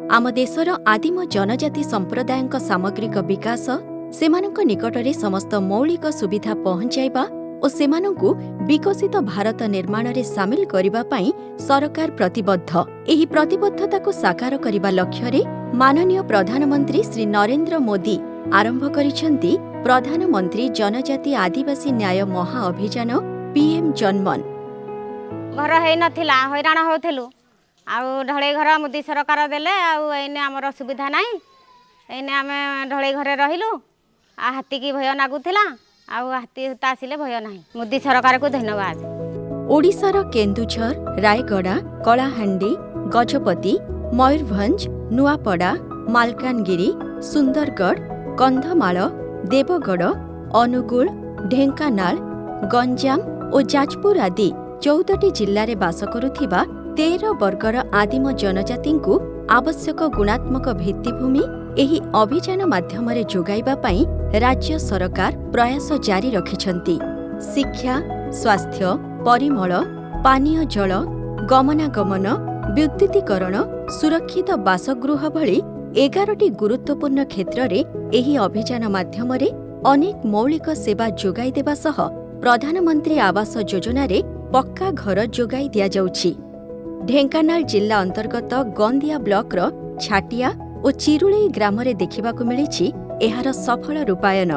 ଆମ ଦେଶର ଆଦିମ ଜନଜାତି ସମ୍ପ୍ରଦାୟଙ୍କ ସାମଗ୍ରିକ ବିକାଶ, ସେମାନଙ୍କ ନିକଟରେ ସମସ୍ତ ମୌଳିକ ସୁବିଧା ପହଞ୍ଚାଇବା ଓ ସେମାନଙ୍କୁ ବିକଶିତ ଭାରତ ନିର୍ମାଣରେ ସାମିଲ କରିବା ପାଇଁ ସରକାର ପ୍ରତିବଦ୍ଧ। ଏହି ପ୍ରତିବଦ୍ଧତାକୁ ସାକାର କରିବା ଲକ୍ଷ୍ୟରେ ମାନନୀୟ ପ୍ରଧାନମନ୍ତ୍ରୀ ଶ୍ରୀ ନରେନ୍ଦ୍ର ମୋଦି ଆରମ୍ଭ କରିଛନ୍ତି ପ୍ରଧାନମନ୍ତ୍ରୀ ଜନଜାତି ଆଦିବାସୀ ନ୍ୟାୟ ମହା ଅଭିଯାନ, ପିଏମ୍ ଜନମନ। ଘର ହେଇନଥିଲା, ହଇରାଣ ହେଉଥିଲୁ। ଆଉ ଢଳେଇ ଘର ମୋଦି ସରକାର ଦେଲେ। ଆଉ ଏଇନେ ଆମର ସୁବିଧା ନାହିଁ। ଏଇନେ ଆମେ ଢଳେଇ ଘରେ ରହିଲୁ। ଆଉ ହାତୀକି ଭୟ ଲାଗୁଥିଲା, ଆଉ ହାତୀ ହୁତା ଆସିଲେ ଭୟ ନାହିଁ। ମୋଦି ସରକାରକୁ ଧନ୍ୟବାଦ। ଓଡ଼ିଶାର କେନ୍ଦୁଝର, ରାୟଗଡ଼ା, କଳାହାଣ୍ଡି, ଗଜପତି, ମୟୂରଭଞ୍ଜ, ନୂଆପଡ଼ା, ମାଲକାନଗିରି, ସୁନ୍ଦରଗଡ଼, କନ୍ଧମାଳ, ଦେବଗଡ଼, ଅନୁଗୁଳ, ଢେଙ୍କାନାଳ, ଗଞ୍ଜାମ ଓ ଯାଜପୁର ଆଦି 14ଟି ଜିଲ୍ଲାରେ ବାସ କରୁଥିବା 13 ବର୍ଗର ଆଦିମ ଜନଜାତିଙ୍କୁ ଆବଶ୍ୟକ ଗୁଣାତ୍ମକ ଭିତ୍ତିଭୂମି ଏହି ଅଭିଯାନ ମାଧ୍ୟମରେ ଯୋଗାଇବା ପାଇଁ ରାଜ୍ୟ ସରକାର ପ୍ରୟାସ ଜାରି ରଖିଛନ୍ତି। ଶିକ୍ଷା, ସ୍ୱାସ୍ଥ୍ୟ, ପରିମଳ, ପାନୀୟ ଜଳ, ଗମନାଗମନ, ବିଦ୍ୟୁତୀକରଣ, ସୁରକ୍ଷିତ ବାସଗୃହ ଭଳି 11ଟି ଗୁରୁତ୍ୱପୂର୍ଣ୍ଣ କ୍ଷେତ୍ରରେ ଏହି ଅଭିଯାନ ମାଧ୍ୟମରେ ଅନେକ ମୌଳିକ ସେବା ଯୋଗାଇ ଦେବା ସହ ପ୍ରଧାନମନ୍ତ୍ରୀ ଆବାସ ଯୋଜନାରେ ପକ୍କା ଘର ଯୋଗାଇ ଦିଆଯାଉଛି। ଢେଙ୍କାନାଳ ଜିଲ୍ଲା ଅନ୍ତର୍ଗତ ଗନ୍ଦିଆ ବ୍ଲକର ଛାଟିଆ ଓ ଚିରୁଳେଇ ଗ୍ରାମରେ ଦେଖିବାକୁ ମିଳିଛି ଏହାର ସଫଳ ରୂପାୟନ।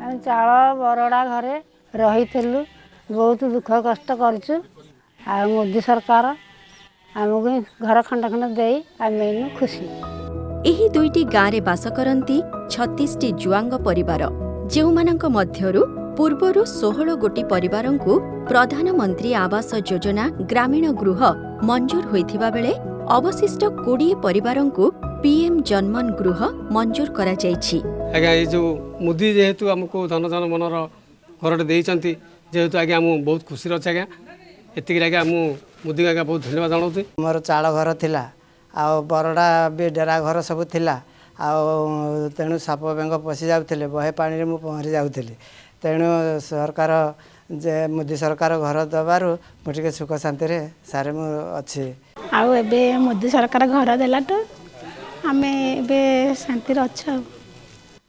ଆମେ ଚାଳ ବରଡ଼ା ଘରେ ରହିଥିଲୁ, ବହୁତ ଦୁଃଖ କଷ୍ଟ କରିଛୁ। ଆଉ ମୋଦି ସରକାର ଆମକୁ ଘର ଖଣ୍ଡେ ଖଣ୍ଡେ ଦେଇ ଆମେ ଏଇନୁ ଖୁସି। ଏହି ଦୁଇଟି ଗାଁରେ ବାସ କରନ୍ତି 36ଟି ଜୁଆଙ୍ଗ ପରିବାର, ଯେଉଁମାନଙ୍କ ମଧ୍ୟରୁ ପୂର୍ବରୁ 16 ଗୋଟି ପରିବାରଙ୍କୁ ପ୍ରଧାନମନ୍ତ୍ରୀ ଆବାସ ଯୋଜନା ଗ୍ରାମୀଣ ଗୃହ ମଞ୍ଜୁର ହୋଇଥିବା ବେଳେ ଅବଶିଷ୍ଟ 20 ପରିବାରଙ୍କୁ ପିଏମ୍ ଜନମନ ଗୃହ ମଞ୍ଜୁର କରାଯାଇଛି। ଆଜ୍ଞା, ଏଇ ଯେଉଁ ମୋଦି ଯେହେତୁ ଆମକୁ ଧନ ଜନ ମନର ଘରଟେ ଦେଇଛନ୍ତି ଯେହେତୁ, ଆଜ୍ଞା, ମୁଁ ବହୁତ ଖୁସିରେ ଅଛି। ଆଜ୍ଞା, ଏତିକିରେ ଆଜ୍ଞା ମୁଁ ମୋଦିଙ୍କୁ ଆଜ୍ଞା ବହୁତ ଧନ୍ୟବାଦ ଜଣାଉଛି। ମୋର ଚାଳ ଘର ଥିଲା ଆଉ ବରଡ଼ା ବି ଡେରା ଘର ସବୁ ଥିଲା। ଆଉ ତେଣୁ ସାପ ବେଙ୍ଗ ପଶି ଯାଉଥିଲେ, ବହେ ପାଣିରେ ମୁଁ ପହଁରି ଯାଉଥିଲି। ତେଣୁ ସରକାର ଯେ ମୋଦି ସରକାର ଘର ଦେବାରୁ ମୁଁ ଟିକେ ସୁଖ ଶାନ୍ତିରେ ସାରେ ମୁଁ ଅଛି। ଆଉ ଏବେ ମୋଦି ସରକାର ଘର ଦେଲାଠୁ ଆମେ ଏବେ ଶାନ୍ତିରେ ଅଛୁ ଆଉ।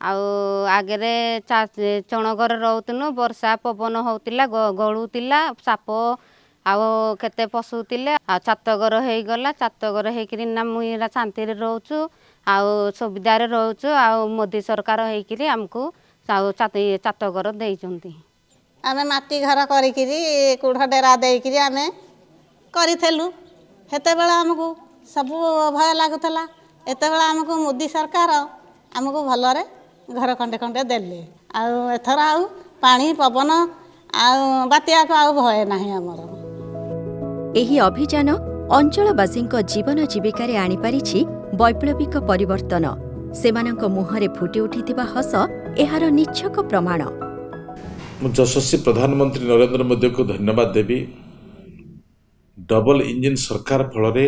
ଆଉ ଆଗରେ ଚଣ ଘରେ ରହୁଥିଲୁ। ବର୍ଷା ପବନ ହେଉଥିଲା, ଗଳୁଥିଲା, ସାପ ଆଉ କେତେ ପଶୁଥିଲେ। ଆଉ ଛାତ ଘର ହେଇଗଲା। ଛାତ ଘର ହେଇକିରି ନା ମୁଁ ଏଇଟା ଶାନ୍ତିରେ ରହୁଛୁ ଆଉ ସୁବିଧାରେ ରହୁଛୁ। ଆଉ ମୋଦି ସରକାର ହେଇକିରି ଆମକୁ ଆଉ ଛାତ ଘର ଦେଇଛନ୍ତି। ଆମେ ମାଟି ଘର କରିକିରି, କୁଢ଼ ଡେରା ଦେଇକିରି ଆମେ କରିଥିଲୁ। ସେତେବେଳେ ଆମକୁ ସବୁ ଭୟ ଲାଗୁଥିଲା। ଏତେବେଳେ ଆମକୁ ମୋଦି ସରକାର ଆମକୁ ଭଲରେ ଘର ଖଣ୍ଡେ ଖଣ୍ଡେ ଦେଲେ। ଆଉ ଏଥର ଆଉ ପାଣି ପବନ ଆଉ ବାତ୍ୟାକୁ ଆଉ ଭୟ ନାହିଁ ଆମର। ଏହି ଅଭିଯାନ ଅଞ୍ଚଳବାସୀଙ୍କ ଜୀବନ ଜୀବିକାରେ ଆଣିପାରିଛି ବୈପ୍ଳବିକ ପରିବର୍ତ୍ତନ। ସେମାନଙ୍କ ମୁହଁରେ ଫୁଟି ଉଠିଥିବା ହସ ଏହାର ନିଚ୍ଛକ ପ୍ରମାଣ। ମୁଁ ଯଶସ୍ୱୀ ପ୍ରଧାନମନ୍ତ୍ରୀ ନରେନ୍ଦ୍ର ମୋଦିଙ୍କୁ ଧନ୍ୟବାଦ ଦେବି। ଡବଲ ଇଞ୍ଜିନ୍ ସରକାର ଫଳରେ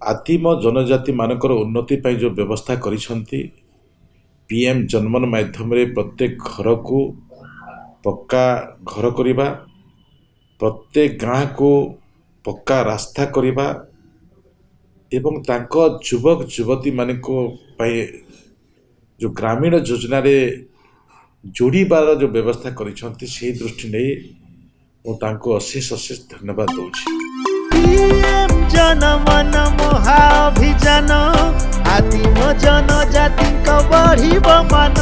ଆଦିମ ଜନଜାତିମାନଙ୍କର ଉନ୍ନତି ପାଇଁ ଯେଉଁ ବ୍ୟବସ୍ଥା କରିଛନ୍ତି, ପିଏମ୍ ଜନମନ ମାଧ୍ୟମରେ ପ୍ରତ୍ୟେକ ଘରକୁ ପକ୍କା ଘର କରିବା, ପ୍ରତ୍ୟେକ ଗାଁକୁ ପକ୍କା ରାସ୍ତା କରିବା ଏବଂ ତାଙ୍କ ଯୁବକ ଯୁବତୀମାନଙ୍କ ପାଇଁ ଯେଉଁ ଗ୍ରାମୀଣ ଯୋଜନାରେ ଯୋଡ଼ିବାର ଯେଉଁ ବ୍ୟବସ୍ଥା କରିଛନ୍ତି, ସେହି ଦୃଷ୍ଟି ନେଇ ମୁଁ ତାଙ୍କୁ ଅଶେଷ ଅଶେଷ ଧନ୍ୟବାଦ ଦେଉଛି। ପିଏମ୍ ଜନମନ ମହାଅଭିଯାନ, ଆଦିମ ଜନଜାତିଙ୍କ ବଢ଼ିବ ମାନ।